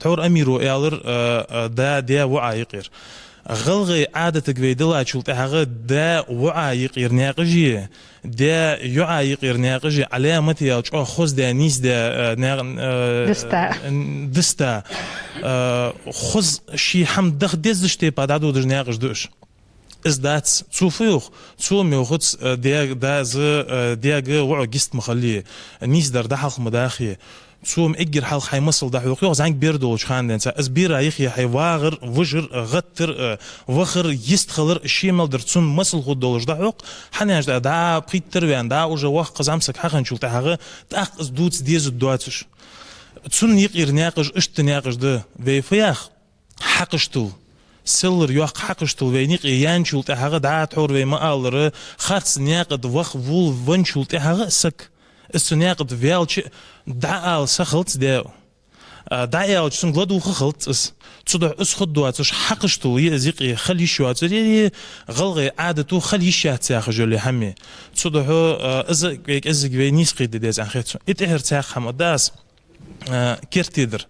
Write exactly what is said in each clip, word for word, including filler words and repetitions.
Хьор Амиро аьлар, а, а, да, даь воӀа юкъера. ГӀалгӀай Ӏадатага вай диллачул тӀехьагӀа да воӀа юкъера наькъаш е, даь йоӀа юкъера наькъаш е, Ӏаламате ял чӀоагӀа хоза даь, нийса даь, а, наькъ-, а, Диста. Диста. А, хоза ший хӀама даха дезача тайпа дӀадодаш наькъаш да уж. Из дац. Цо фу йоах? Цо-м йоахац, э, даьга, да, из, э, даьга воӀага йист ма хилий, нийсдар дӀахьалха ма дахий. Цо-м эггара хьалха хьай масал дӀахьокх, йоах, зӀамига бер долча хана денз. Из бера юхе хьай вагӀар, вижар, э, гӀаттар, э, вахар, йистхилар, ше мел дар цун масал хургдолаш дӀахьокх, хӀана аьлча дӀа, дӀа пхийттара ваьнна, дӀа уже воккха зӀамсаг хьахинначул тӀехьагӀа, тӀаккха из дувца дезаргдоацаш. Цун юкъера наькъаш, иштта наькъаш да, вай фу йоах? Хьакъашта тул. Селлара йоккха хьакъашта тул вайна юкъе яьнначул тӀехьагӀа, дӀа тхьовра вай ма аллара, харц наькъа тӀа ваха волавенначул тӀехьагӀа саг. Из цу наькъа тӀа ваьлча, дӀаала саг хилац даь. А, дӀааьлча, цунга ладувгӀа хилац из. Цудухьа из хургдоацаш хьакъашта тул я из юкъе хила йиш йоацар, е гӀалгӀай Ӏадато хила йиш яц яхаш йола хӀама. Цудухьа, а, из вай кӀезига вай нийса кхетаде деза аьнна хет сона. И тӀехьара цхьаькха хӀама да аз. А, керттера.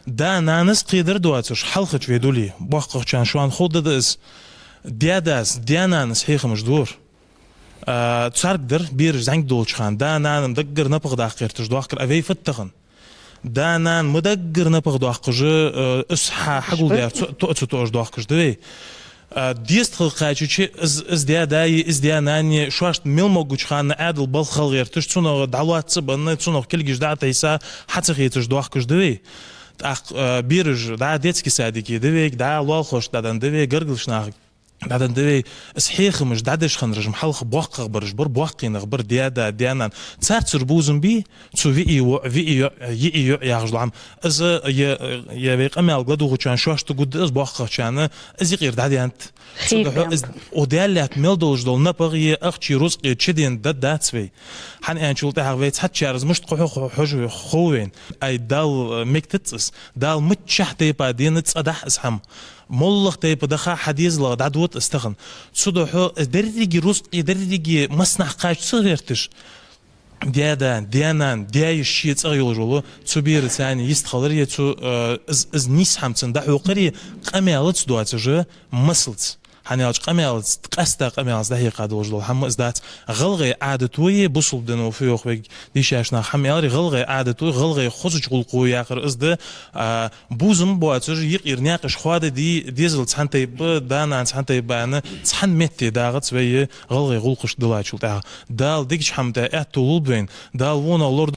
Да-нанас кхедар доацаш, хьалхача вай дуле, боккхагӀчарна шоана ховргда из. Даь-дас, даь-нанас хьехамаш дора. А, царга дар бераш зӀамига долча хана. Да-нана-м даггара напагӀа даккха гӀерташ доахкар, а вай фуд тахан? Да-нана ма даггара напагӀа доаккхаш, а, из хьа-, хьагулдаьр цо-, то-, цо тоъаш доахкаш да вай. А, дезткъа хила кхаьчача, из, из даь-да е, из даь-нана е, шоашта мел могача хана Ӏаьдала балха хила гӀерташ, цунах дӀалоаца а бенна, цунах кулгаш дӀа а тайса, хьа ца хецаш доахкаш да вай. ТӀаккха, а, бераш дӀа детски садике да вайга, дӀа лоалахошка дӀаденна да вай, гаргарча нахага дӀаденна да вай. Из хьехамаш дӀадеш хиннараш-м хьалха боккхагӀбараш бар, боккхий нах бар, даь-да, даь-нана. Царцара бувзам бий, цу виӀий воӀ, виӀий йоӀ, йиӀий йоӀ яхаш дола хӀама. Из е, е вай къамаьлага ладувгӀачарна шоашта гургда из, боккхагӀчарна из юкъера дӀадаьннад. Цудухьа из, о, Даьла лаьтта мел долаш дола напагӀа е ахчеи рузкъеи чудена дергдац вай. ХӀана аьлча, цул тӀехьагӀа вай цхьаччара из мишта кхухьу хо-, хьожа хов вайна. Ай, Дала мегийтац из. Дала миччахьа тайпара денна цкъа дахь из хӀама. МоллагӀа тайпа даха хьа дезалах дӀадода из тахан. Цудухьа из деррига рузкъеи деррига массанахьа кхача ца гӀерташ. Даь-да, даь-нана, даь-йиша ше цӀагӀа йолаш вола, цу бераца цхьана йистхилар е цу, э, из, из нийса хӀама цунна дӀахьокхар е къамаьлаца доацаш, масалца. ХӀана аьлча къамаьлаца, къаьстта къамаьлаца дӀахьекха долаш дола хӀама из дац. ГӀалгӀай Ӏадато е бусалба дино фу йоах вайга дийшача наха хӀама аьлар, гӀалгӀай Ӏадато, гӀалгӀай хозача гӀулакхо яхар из да, а, бувзам боацаш, юкъера наькъаш хоададе дезал цхьан тайпа, да-нана цхьан тайпа аьнна, цхьан метте дагӀац вай гӀалгӀай гӀулакхаш диллачул тӀехьагӀа. Дала дикача хӀаман тӀа аьттув лулба вайна, Дала вонах лор